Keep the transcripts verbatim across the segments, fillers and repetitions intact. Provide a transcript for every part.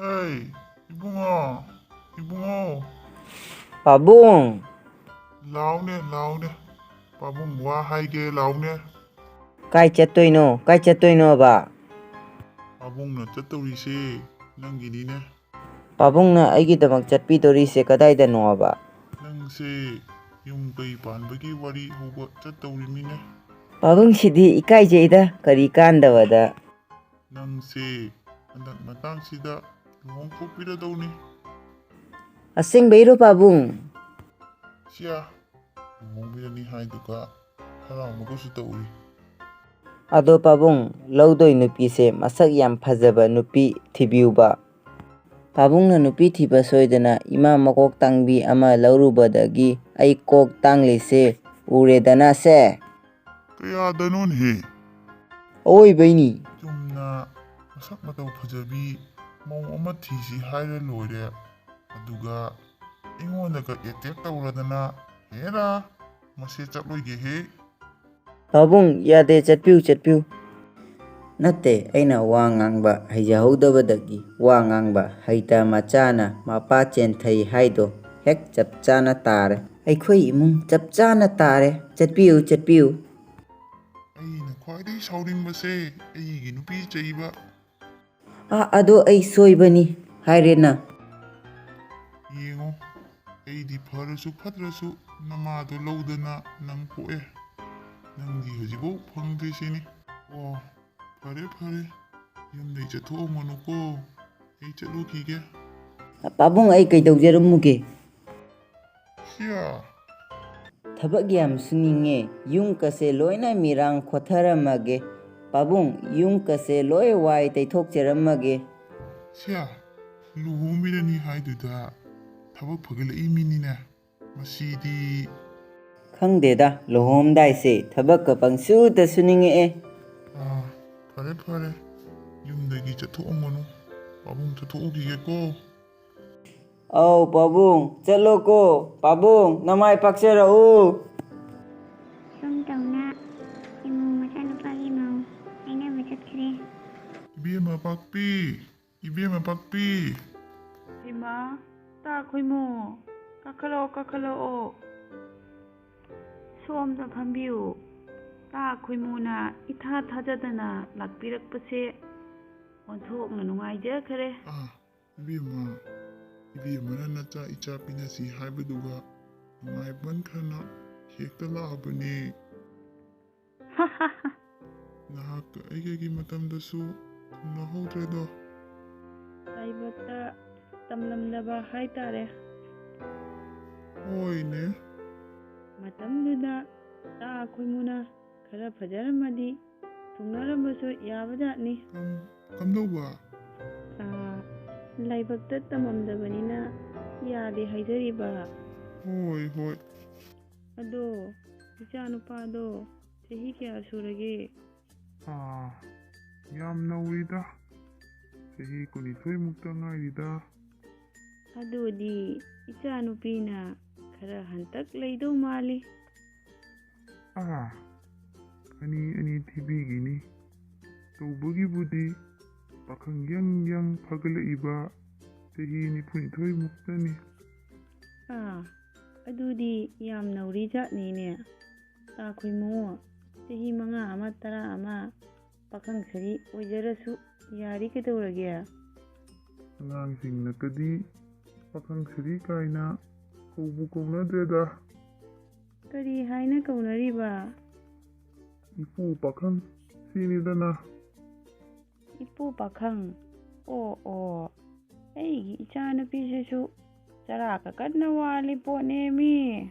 ꯍꯩ, ꯏꯕꯨꯡꯉꯣ, ꯏꯕꯨꯡꯉꯣ꯫ ꯄꯥꯕꯨꯡ! ꯂꯥꯎꯅꯦ, ꯂꯥꯎꯅꯦ꯫ ꯄꯥꯕꯨꯡ ꯋꯥ ꯍꯥꯏꯒꯦ, ꯂꯥꯎꯅꯦ꯫ ꯀꯥꯏ ꯆꯠꯇꯣꯏꯅꯣ? ꯀꯥꯏ ꯆꯠꯇꯣꯏꯅꯣꯕ? ꯄꯥꯕꯨꯡꯅ ꯆꯠꯇꯧꯔꯤꯁꯦ ꯅꯪꯒꯤꯅꯤꯅꯦ꯫ ꯄꯥꯕꯨꯡꯅ ꯑꯩꯒꯤꯗꯃꯛ ꯆꯠꯄꯤꯗꯣꯔꯤꯁꯦ ꯀꯗꯥꯏꯗꯅꯣꯕ? ꯅꯪꯁꯦ ꯌꯨꯝ ꯀꯩ ꯄꯥꯟꯕꯒꯤ ꯋꯥꯔꯤ ꯍꯧꯕ ꯆꯠꯇꯧꯔꯤꯃꯤꯅꯦ꯫ ꯄꯥꯕꯨꯡꯁꯤꯗꯤ ꯏꯀꯥꯏꯖꯩꯗ, ꯀꯔꯤ ꯀꯥꯟꯗꯕꯗ꯫ ꯅꯪꯁꯦ ꯍꯟꯗꯛ ꯃꯇꯥꯡꯁꯤꯗ ꯂꯨꯍꯣꯡꯊꯣꯛꯄꯤꯔꯗꯧꯅꯤ꯫ ꯑꯁꯦꯡꯕꯩꯔꯣ, ꯄꯥꯕꯨꯡ? ꯁꯤꯌꯥ, ꯂꯨꯍꯣꯡꯕꯤꯔꯅꯤ ꯍꯥꯏꯗꯨꯒ ꯍꯔꯥꯎꯅꯕꯁꯨ ꯇꯧꯔꯤ꯫ ꯑꯗꯣ ꯄꯥꯕꯨꯡ, ꯂꯧꯗꯣꯏ ꯅꯨꯄꯤꯁꯦ ꯃꯁꯛ ꯌꯥꯝ ꯐꯖꯕ ꯅꯨꯄꯤ ꯊꯤꯕꯤꯌꯨꯕ꯫ ꯄꯥꯕꯨꯡꯅ ꯅꯨꯄꯤ ꯊꯤꯕ ꯁꯣꯏꯗꯅ ꯏꯃꯥ ꯃꯀꯣꯛ ꯇꯥꯡꯕꯤ ꯑꯃ ꯂꯧꯔꯨꯕꯗꯒꯤ ꯑꯩ ꯀꯣꯛ ꯇꯥꯡꯂꯤꯁꯦ ꯎꯔꯦꯗꯅ ꯁꯦ꯫ ꯀꯌꯥꯗꯅꯣꯅꯦꯍꯦ? ꯑꯋꯣꯏꯕꯩꯅꯤ꯫ ꯆꯨꯝꯅ ꯃꯁꯛ ꯃꯇꯧ ꯐꯖꯕꯤ ꯃꯧ ꯑꯃ ꯊꯤꯁꯤ ꯍꯥꯏꯔ ꯂꯣꯏꯔꯦ꯫ ꯑꯗꯨꯒ ꯑꯩꯉꯣꯟꯗꯒ ꯑꯦꯇꯦꯛ ꯇꯧꯔꯗꯅ, ꯍꯦꯔꯥ, ꯃꯁꯦ ꯆꯠꯂꯣꯏꯒꯦꯍꯦ꯫ ꯄꯥꯕꯨꯡ, ꯌꯥꯗꯦ, ꯆꯠꯄꯤꯌꯨ, ꯆꯠꯄꯤꯌꯨ꯫ ꯅꯠꯇꯦ, ꯑꯩꯅ ꯋꯥ ꯉꯥꯡꯕ ꯍꯩꯖꯍꯧꯗꯕꯗꯒꯤ ꯋꯥ ꯉꯥꯡꯕ ꯍꯩꯇ ꯃꯆꯥꯅ ꯃꯄꯥ ꯆꯦꯟꯊꯩ ꯍꯥꯏꯗꯣ ꯍꯦꯛ ꯆꯞ ꯆꯥꯅ ꯇꯥꯔꯦ꯫ ꯑꯩꯈꯣꯏ ꯏꯃꯨꯡ ꯆꯞ ꯆꯥꯅ ꯇꯥꯔꯦ꯫ ꯆꯠꯄꯤꯌꯨ, ꯆꯠꯄꯤꯌꯨ꯫ ꯑꯩꯅ ꯈ꯭ꯋꯥꯏꯗꯒꯤ ꯁꯥꯎꯅꯤꯡꯕꯁꯦ ꯑꯩꯒꯤ ꯅꯨꯄꯤ ꯆꯩꯕ꯫ ꯑꯥ, ꯑꯗꯣ ꯑꯩ ꯁꯣꯏꯕꯅꯤ ꯍꯥꯏꯔꯦꯅ꯫ ꯌꯦꯡꯉꯣ, ꯑꯩꯗꯤ ꯐꯔꯁꯨ ꯐꯠꯇ꯭ꯔꯁꯨ ꯅꯃꯥꯗꯣ ꯂꯧꯗꯅ ꯅꯪ ꯄꯣꯛꯑꯦ꯫ ꯅꯪꯗꯤ ꯍꯧꯖꯤꯛꯐꯥꯎ ꯐꯪꯗ꯭ꯔꯤꯁꯤꯅꯤ꯫ ꯑꯣ, ꯐꯔꯦ, ꯐꯔꯦ꯫ ꯌꯨꯝꯗꯩ ꯆꯠꯊꯣꯛꯑꯝꯃꯅꯨꯀꯣ꯫ ꯑꯩ ꯆꯠꯂꯨꯈꯤꯒꯦ꯫ ꯄꯥꯕꯨꯡ, ꯑꯩ ꯀꯩꯗꯧꯖꯔꯝꯃꯨꯒꯦ? ꯁꯤꯌꯥ꯫ ꯊꯕꯛ ꯌꯥꯝ ꯁꯨꯅꯤꯡꯉꯦ꯫ ꯌꯨꯝ ꯀꯁꯦ ꯂꯣꯏꯅ ꯃꯤꯔꯥꯡ ꯈꯣꯠꯊꯔꯝꯃꯒꯦ꯫ ꯄꯥꯕꯨꯡ, ꯌꯨꯝ ꯀꯁꯦ ꯂꯣꯏ ꯋꯥꯏ ꯇꯩꯊꯣꯛꯆꯔꯝꯃꯒꯦ꯫ ꯁꯤꯌꯥ, ꯂꯨꯍꯣꯡꯕꯤꯔꯅꯤ ꯍꯥꯏꯗꯨꯗ ꯊꯕꯛ ꯐꯒꯠꯂꯛꯏ ꯃꯤꯅꯤꯅꯦ꯫ ꯃꯁꯤꯗꯤ꯫ ꯈꯪꯗꯦꯗ, ꯂꯨꯍꯣꯡꯉꯝꯗꯥꯏꯁꯦ ꯊꯕꯛꯀ ꯄꯪꯁꯨꯗ ꯁꯨꯅꯤꯡꯉꯛꯑꯦ꯫ ꯑꯥ, ꯐꯔꯦ, ꯐꯔꯦ꯫ ꯌꯨꯝꯗꯒꯤ ꯆꯠꯊꯣꯛꯑꯝꯃꯅꯨ꯫ ꯄꯥꯕꯨꯡ ꯆꯠꯊꯣꯛꯎꯈꯤꯒꯦꯀꯣ꯫ ꯑꯧ, ꯄꯥꯕꯨꯡ, ꯆꯠꯂꯣꯀꯣ꯫ ꯄꯥꯕꯨꯡ, ꯅꯃꯥꯏ ꯄꯥꯛꯆꯔꯛꯎ꯫ ꯁꯨꯝ ꯇꯧꯅ ꯏꯃꯨꯡ ꯃꯆꯥꯅꯨꯄꯥꯒꯤ ꯃꯧ ꯍꯥꯏꯅꯕ ꯆꯠꯈ꯭ꯔꯦ꯫ ꯏꯕꯦꯝꯃ ꯄꯥꯛꯄꯤ, ꯏꯕꯦꯝꯃ ꯄꯥꯛꯄꯤ꯫ ꯏꯃꯥ, ꯇꯥ ꯈꯣꯏꯃꯨ, ꯀꯥꯈꯠꯂꯛꯑꯣ, ꯀꯥꯈꯠꯂꯛꯑꯣ꯫ ꯁꯣꯝꯗ ꯐꯝꯕꯤꯌꯨ꯫ ꯇꯥ ꯈꯣꯏꯃꯨꯅ ꯏꯊꯥ ꯊꯥꯖꯗꯅ ꯂꯥꯛꯄꯤꯔꯛꯄꯁꯦ ꯑꯣꯟꯊꯣꯛꯅ ꯅꯨꯡꯉꯥꯏꯖꯈ꯭ꯔꯦ꯫ ꯑꯥ, ꯏꯕꯦꯝꯃ, ꯏꯕꯦꯝꯃꯅ ꯅꯆꯥ ꯏꯆꯥ ꯄꯤꯅꯁꯤ ꯍꯥꯏꯕꯗꯨꯒ ꯅꯨꯡꯉꯥꯏꯃꯟꯈ꯭ꯔꯅ ꯍꯦꯛꯇ ꯂꯥꯛꯑꯕꯅꯦ꯫ ꯅꯍꯥꯛꯀ ꯑꯩꯒꯒꯤ ꯃꯇꯝꯗꯁꯨ ꯊꯨꯡꯅꯍꯧꯗ꯭ꯔꯦꯗꯣ꯫ ꯂꯥꯏꯕꯛꯇ ꯇꯝꯂꯝꯗꯕ ꯍꯥꯏꯇꯥꯔꯦ꯫ ꯍꯣꯏꯅꯦ꯫ ꯃꯇꯝꯗꯨꯗ ꯇꯥ ꯈꯣꯏꯃꯨꯅ ꯈꯔ ꯐꯖꯔꯝꯃꯗꯤ ꯊꯨꯡꯅꯔꯝꯕꯁꯨ ꯌꯥꯕꯖꯥꯠꯅꯤ꯫ ꯀꯝ-, ꯀꯝꯗꯧꯕ? ꯑꯥ, ꯂꯥꯏꯕꯛꯇ ꯇꯝꯃꯝꯗꯕꯅꯤꯅ ꯌꯥꯗꯦ ꯍꯥꯏꯖꯔꯤꯕ꯫ ꯍꯣꯏ, ꯍꯣꯏ꯫ ꯑꯗꯣ, ꯏꯆꯥ ꯅꯨꯄꯥꯗꯣ ꯆꯍꯤ ꯀꯌꯥ ꯁꯨꯔꯒꯦ? ꯑꯥ, ꯌꯥꯝ ꯅꯧꯔꯤꯗ꯫ ꯆꯍꯤ ꯀꯨꯟꯅꯤꯊꯣꯏ ꯃꯨꯛꯇ ꯉꯥꯏꯔꯤꯗ꯫ ꯑꯗꯨꯗꯤ ꯏꯆꯥ ꯅꯨꯄꯤꯅ ꯈꯔ ꯍꯟꯇꯛ ꯂꯩꯗꯧ ꯃꯥꯜꯂꯤ꯫ ꯑꯥ, ꯑꯅꯤ ꯑꯅꯤ ꯊꯤꯕꯤꯒꯤꯅꯤ꯫ ꯇꯧꯕꯒꯤꯕꯨꯗꯤ ꯄꯥꯈꯪ ꯌꯪ ꯌꯪ ꯐꯒꯠꯂꯛꯏꯕ ꯆꯍꯤ ꯅꯤꯐꯨꯅꯤꯊꯣꯏ ꯃꯨꯛꯇꯅꯤ꯫ ꯑꯥ, ꯑꯗꯨꯗꯤ ꯌꯥꯝ ꯅꯧꯔꯤ ꯖꯥꯠꯅꯤꯅꯦ꯫ ꯇꯥ ꯈꯣꯏꯃꯨ, ꯆꯍꯤ ꯃꯉꯥ ꯑꯃ, ꯇꯔꯥ ꯑꯃ ꯄꯥꯈꯪ ꯁꯔꯤ ꯑꯣꯏꯖꯔꯁꯨ ꯌꯥꯔꯤ ꯀꯩꯗꯧꯔꯒꯦ? ꯑꯉꯥꯡꯁꯤꯡꯅꯀꯗꯤ ꯄꯥꯈꯪ ꯁꯔꯤ ꯀꯥꯏꯅ ꯀꯧꯕꯨ ꯀꯧꯅꯗ꯭ꯔꯦꯗ꯫ ꯀꯔꯤ ꯍꯥꯏꯅ ꯀꯧꯅꯔꯤꯕ? ꯏꯄꯨ ꯄꯥꯈꯪ ꯁꯤꯅꯤꯗꯅ꯫ ꯏꯄꯨ ꯄꯥꯈꯪ? ꯑꯣ, ꯑꯣ, ꯑꯩꯒꯤ ꯏꯆꯥꯅꯨꯄꯤꯁꯤꯁꯨ ꯆꯔꯥ ꯀꯀꯟꯅ ꯋꯥꯠꯂꯤ ꯄꯣꯠꯅꯦꯃꯤ꯫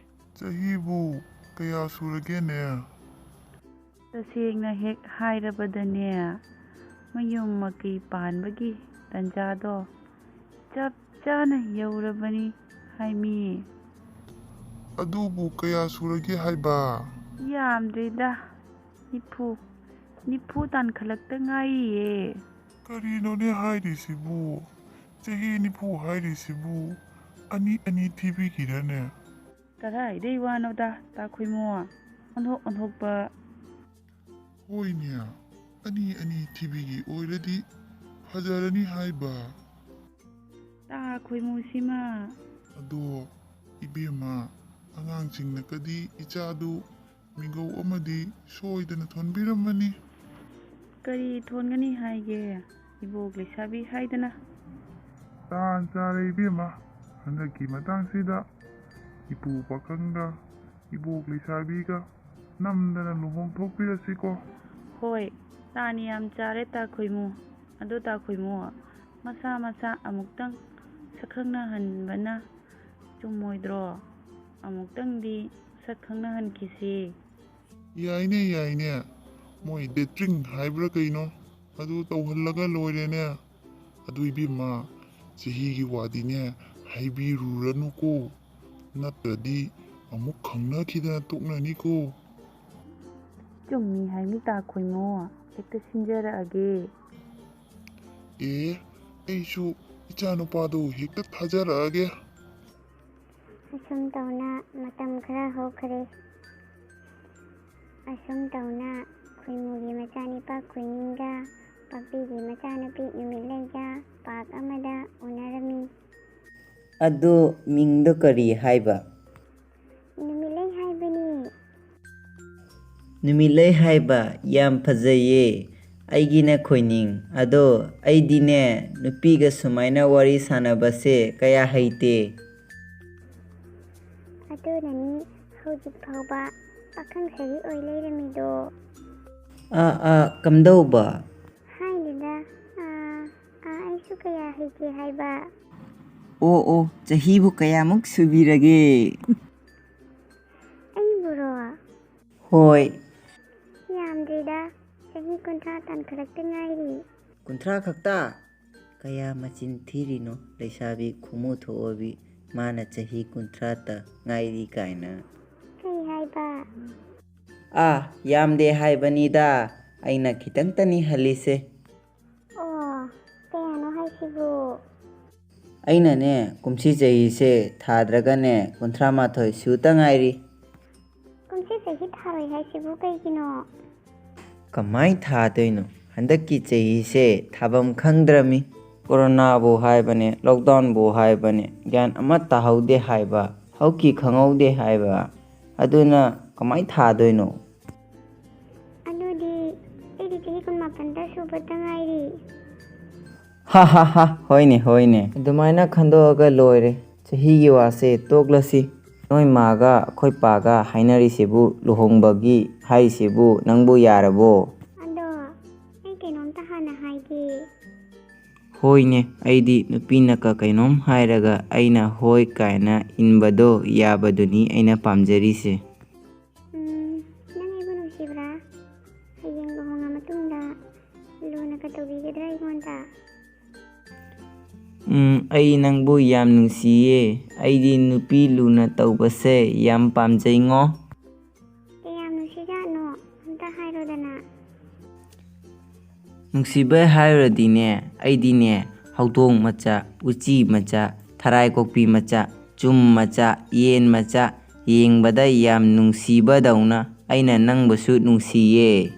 ꯆꯍꯤꯕꯨ ꯀꯌꯥ ꯁꯨꯔꯒꯦꯅꯦ? ꯇꯁꯦꯡꯅ ꯍꯦꯛ ꯍꯥꯏꯔꯕꯗꯅꯦ, ꯃꯌꯨꯝ ꯃꯀꯩ ꯄꯥꯟꯕꯒꯤ ꯇꯟꯖꯥꯗꯣ ꯆꯞ ꯆꯥꯅ ꯌꯧꯔꯕꯅꯤ ꯍꯥꯏꯃꯤ꯫ ꯑꯗꯨꯕꯨ ꯀꯌꯥ ꯁꯨꯔꯒꯦ ꯍꯥꯏꯕ? ꯌꯥꯝꯗ꯭ꯔꯤꯗ, ꯅꯤꯐꯨ, ꯅꯤꯐꯨ ꯇꯥꯟꯈꯠꯂꯛꯇ ꯉꯥꯏꯔꯤꯌꯦ꯫ ꯀꯔꯤꯅꯣꯅꯦ ꯍꯥꯏꯔꯤꯁꯤꯕꯨ? ꯆꯍꯤ ꯅꯤꯐꯨ ꯍꯥꯏꯔꯤꯁꯤꯕꯨ ꯑꯅꯤ ꯑꯅꯤ ꯊꯤꯕꯤꯒꯤꯔꯅꯦ? ꯀꯗꯥꯏꯗꯩ ꯋꯥꯅꯣꯗ, ꯇꯥ ꯈꯣꯏꯃꯣ? ꯑꯣꯟꯊꯣꯛ ꯑꯣꯟꯊꯣꯛꯄ꯫ ꯍꯣꯏꯅꯦ, ꯑꯅꯤ ꯑꯅꯤ ꯊꯤꯕꯤꯒꯤ ꯑꯣꯏꯔꯗꯤ ꯐꯖꯔꯅꯤ ꯍꯥꯏꯕ꯫ ꯇꯥ ꯈꯣꯏꯃꯨꯁꯤꯃ꯫ ꯑꯗꯣ ꯏꯕꯦꯝꯃ, ꯑꯉꯥꯡꯁꯤꯡꯅꯀꯗꯤ ꯏꯆꯥꯗꯨ ꯃꯤꯡꯒꯧ ꯑꯃꯗꯤ ꯁꯣꯏꯗꯅ ꯊꯣꯟꯕꯤꯔꯝꯃꯅꯤ꯫ ꯀꯔꯤ ꯊꯣꯟꯒꯅꯤ ꯍꯥꯏꯒꯦ? ꯏꯕꯣꯛ ꯂꯩꯁꯥꯕꯤ ꯍꯥꯏꯗꯅ꯫ ꯇꯥꯟ ꯆꯥꯔꯦ ꯏꯕꯦꯝꯃ, ꯍꯟꯗꯛꯀꯤ ꯃꯇꯥꯡꯁꯤꯗ ꯏꯄꯨ ꯄꯥꯈꯪꯒ ꯏꯕꯣꯛ ꯂꯩꯁꯥꯕꯤꯒ ꯅꯝꯗꯅ ꯂꯨꯍꯣꯡ ꯊꯣꯛꯄꯤꯔꯁꯤꯀꯣ꯫ ꯍꯣꯏ, ꯇꯥꯟ ꯌꯥꯝ ꯆꯥꯔꯦ ꯇꯥ ꯈꯣꯏꯃꯨ꯫ ꯑꯗꯣ ꯇꯥ ꯈꯣꯏꯃꯨ, ꯃꯁꯥ ꯃꯁꯥ ꯑꯃꯨꯛꯇꯪ ꯁꯛꯈꯪꯅꯍꯟꯕꯅ ꯆꯨꯝꯃꯣꯏꯗ꯭ꯔꯣ? ꯑꯃꯨꯛꯇꯪꯗꯤ ꯁꯛ ꯈꯪꯅꯍꯟꯈꯤꯁꯤ꯫ ꯌꯥꯏꯅꯦ, ꯌꯥꯏꯅꯦ, ꯃꯣꯏ dating ꯍꯥꯏꯕ꯭ꯔꯥ ꯀꯩꯅꯣ, ꯑꯗꯨ ꯇꯧꯍꯜꯂꯒ ꯂꯣꯏꯔꯦꯅꯦ꯫ ꯑꯗꯨ ꯏꯕꯦꯝꯃ, ꯆꯍꯤꯒꯤ ꯋꯥꯗꯤꯅꯦ ꯍꯥꯏꯕꯤꯔꯨꯔꯅꯨꯀꯣ, ꯅꯠꯇ꯭ꯔꯗꯤ ꯑꯃꯨꯛ ꯈꯪꯅꯈꯤꯗꯅ ꯇꯣꯛꯅꯅꯤꯀꯣ꯫ ꯆꯨꯝꯃꯤ ꯍꯥꯏꯃꯤ ꯇꯥ ꯈꯣꯏꯃꯨ, ꯍꯦꯛꯇ ꯁꯤꯟꯖꯔꯛꯑꯒꯦ꯫ ꯑꯦ, ꯑꯩꯁꯨ ꯏꯆꯥꯅꯨꯄꯥꯗꯣ ꯍꯦꯛꯇ ꯊꯥꯖꯔꯛꯑꯒꯦ꯫ ꯑꯁꯨꯝ ꯇꯧꯅ ꯃꯇꯝ ꯈꯔ ꯍꯧꯈ꯭ꯔꯦ꯫ ꯑꯁꯨꯝ ꯇꯧꯅ ꯈꯣꯏꯃꯨꯒꯤ ꯃꯆꯥꯅꯤꯄꯥ ꯈꯣꯏꯅꯤꯡꯒ ꯄꯥꯛꯄꯤꯒꯤ ꯃꯆꯥꯅꯨꯄꯤ ꯅꯨꯃꯤꯠꯂꯩꯒ ꯄꯥꯛ ꯑꯃꯗ ꯎꯅꯔꯝꯃꯤ꯫ ꯑꯗꯨ ꯃꯤꯡꯗꯣ ꯀꯔꯤ ꯍꯥꯏꯕ? ꯅꯨꯃꯤꯠꯂꯩ ꯍꯥꯏꯕꯅꯤ꯫ ꯅꯨꯃꯤꯠꯂꯩ ꯍꯥꯏꯕ ꯌꯥꯝ ꯐꯖꯩꯌꯦ꯫ ꯑꯩꯒꯤꯅ ꯈꯣꯏꯅꯤꯡ꯫ ꯑꯗꯣ ꯑꯩꯗꯤꯅꯦ, ꯅꯨꯄꯤꯒ ꯁꯨꯃꯥꯏꯅ ꯋꯥꯔꯤ ꯁꯥꯟꯅꯕꯁꯦ ꯀꯌꯥ ꯍꯩꯇꯦ꯫ ꯑꯗꯨꯅꯅꯤ ꯍꯧꯖꯤꯛ ꯐꯥꯎꯕ ꯄꯥꯈꯪ ꯁꯔꯤ ꯑꯣꯏ ꯂꯩꯔꯝꯃꯤꯗꯣ꯫ ꯑꯥ, ꯑꯥ, ꯀꯝꯗꯧꯕ? ꯍꯥꯏꯗꯦꯗ, ꯑꯥ, ꯑꯥ, ꯑꯩꯁꯨ ꯀꯌꯥ ꯍꯩꯇꯦ ꯍꯥꯏꯕ꯫ ꯑꯣ, ꯑꯣ, ꯆꯍꯤꯕꯨ ꯀꯌꯥꯃꯨꯛ ꯁꯨꯕꯤꯔꯒꯦ? ꯑꯩꯕꯨꯔꯣ? ꯍꯣꯏ꯫ ꯌꯥꯝꯗ꯭ꯔꯤꯗ, ꯆꯍꯤ ꯀꯨꯟꯊ꯭ꯔꯥ ꯇꯥꯟꯈꯠꯂꯛꯇ ꯉꯥꯏꯔꯤ꯫ ꯀꯨꯟꯊ꯭ꯔꯥ ꯈꯛꯇ? ꯀꯌꯥ ꯃꯆꯤꯟ ꯊꯤꯔꯤꯅꯣ, ꯂꯩꯁꯥꯕꯤ ꯈꯨꯃꯨ ꯊꯣꯛꯑꯕꯤ, ꯃꯥꯅ ꯆꯍꯤ ꯀꯨꯟꯊ꯭ꯔꯥꯇ ꯉꯥꯏꯔꯤ ꯀꯥꯏꯅ꯫ ꯀꯩ ꯍꯥꯏꯕ? ꯑꯥ, ꯌꯥꯝꯗꯦ ꯍꯥꯏꯕꯅꯤꯗ, ꯑꯩꯅ ꯈꯤꯇꯪꯇꯅꯤ ꯍꯜꯂꯤꯁꯦ꯫ ꯑꯣ, ꯀꯌꯥꯅꯣ ꯍꯥꯏꯁꯤꯕꯨ? ꯑꯩꯅꯅꯦ, ꯀꯨꯝꯁꯤ ꯆꯍꯤꯁꯦ ꯊꯥꯗ꯭ꯔꯒꯅꯦ, ꯀꯨꯟꯊ꯭ꯔꯥ ꯃꯥꯊꯣꯏ ꯁꯨꯇ ꯉꯥꯏꯔꯤ꯫ ꯀꯨꯝꯁꯤ ꯆꯍꯤ ꯊꯥꯔꯣꯏ ꯍꯥꯏꯁꯤꯕꯨ ꯀꯩꯒꯤꯅꯣ? ꯀꯃꯥꯏ ꯊꯥꯗꯣꯏꯅꯣ? ꯍꯟꯗꯛꯀꯤ ꯆꯍꯤꯁꯦ ꯊꯥꯐꯝ ꯈꯪꯗ꯭ꯔꯃꯤ꯫ ꯀꯣꯔꯣꯅꯥꯕꯨ ꯍꯥꯏꯕꯅꯦ, ꯂꯣꯛꯗꯥꯎꯟꯕꯨ ꯍꯥꯏꯕꯅꯦ, ꯒ꯭ꯌꯥꯟ ꯑꯃ ꯇꯥꯍꯧꯗꯦ ꯍꯥꯏꯕ, ꯍꯧꯈꯤ ꯈꯪꯍꯧꯗꯦ ꯍꯥꯏꯕ꯫ ꯑꯗꯨꯅ ꯀꯃꯥꯏ ꯊꯥꯗꯣꯏꯅꯣ? ꯑꯗꯨꯗꯤ ꯑꯩꯗꯤ ꯆꯍꯤ ꯀꯨꯟꯃꯥꯄꯟꯗ ꯁꯨꯕꯇ ꯉꯥꯏꯔꯤ꯫ ꯍꯥ ꯍꯥ ꯍꯥ, ꯍꯣꯏꯅꯦ, ꯍꯣꯏꯅꯦ꯫ ꯑꯗꯨꯃꯥꯏꯅ ꯈꯟꯗꯣꯛꯑꯒ ꯂꯣꯏꯔꯦ꯫ ꯆꯍꯤꯒꯤ ꯋꯥꯁꯦ ꯇꯣꯛꯂꯁꯤ꯫ ꯅꯣꯏ ꯃꯥꯒ ꯑꯩꯈꯣꯏ ꯄꯥꯒ ꯍꯥꯏꯅꯔꯤꯁꯤꯕꯨ, ꯂꯨꯍꯣꯡꯕꯒꯤ ꯍꯥꯏꯔꯤꯁꯤꯕꯨ ꯅꯪꯕꯨ ꯌꯥꯔꯕꯣ? ꯑꯗꯣ ꯑꯩ ꯀꯩꯅꯣꯝꯇ ꯍꯥꯟꯅ ꯍꯥꯏꯒꯦ꯫ ꯍꯣꯏꯅꯦ, ꯑꯩꯗꯤ ꯅꯨꯄꯤꯅꯀ ꯀꯩꯅꯣꯝ ꯍꯥꯏꯔꯒ ꯑꯩꯅ ꯍꯣꯏ ꯀꯥꯏꯅ ꯏꯟꯕꯗꯣ ꯌꯥꯕꯗꯨꯅꯤ ꯑꯩꯅ ꯄꯥꯝꯖꯔꯤꯁꯦ꯫ ꯎꯝ, ꯅꯪ ꯑꯩꯕꯨ ꯅꯨꯡꯁꯤꯕ꯭ꯔꯥ? ꯍꯌꯦꯡ ꯂꯨꯍꯣꯡꯉ ꯃꯇꯨꯡꯗ ꯂꯨꯅꯒ ꯇꯧꯕꯤꯒꯗ꯭ꯔꯥ ꯑꯩꯉꯣꯟꯗ? ꯎꯝ, ꯑꯩ ꯅꯪꯕꯨ ꯌꯥꯝ ꯅꯨꯡꯁꯤꯌꯦ꯫ ꯑꯩꯗꯤ ꯅꯨꯄꯤ ꯂꯨꯅ ꯇꯧꯕꯁꯦ ꯌꯥꯝ ꯄꯥꯝꯖꯩꯉꯣ꯫ ꯀꯌꯥꯝ ꯅꯨꯡꯁꯤꯖꯥꯠꯅꯣ? ꯑꯝꯇ ꯍꯥꯏꯔꯣꯗꯅ꯫ ꯅꯨꯡꯁꯤꯕ ꯍꯥꯏꯔꯨꯔꯗꯤꯅꯦ, ꯑꯩꯗꯤꯅꯦ, ꯍꯧꯗꯣꯡ ꯃꯆꯥ, ꯎꯆꯤ ꯃꯆꯥ, ꯊꯔꯥꯏ ꯀꯣꯛꯄꯤ ꯃꯆꯥ, ꯆꯨꯝ ꯃꯆꯥ, ꯌꯦꯟ ꯃꯆꯥ, ꯌꯦꯡꯕꯗ ꯌꯥꯝ ꯅꯨꯡꯁꯤꯕꯗꯧꯅ ꯑꯩꯅ ꯅꯪꯕꯨꯁꯨ ꯅꯨꯡꯁꯤꯌꯦ꯫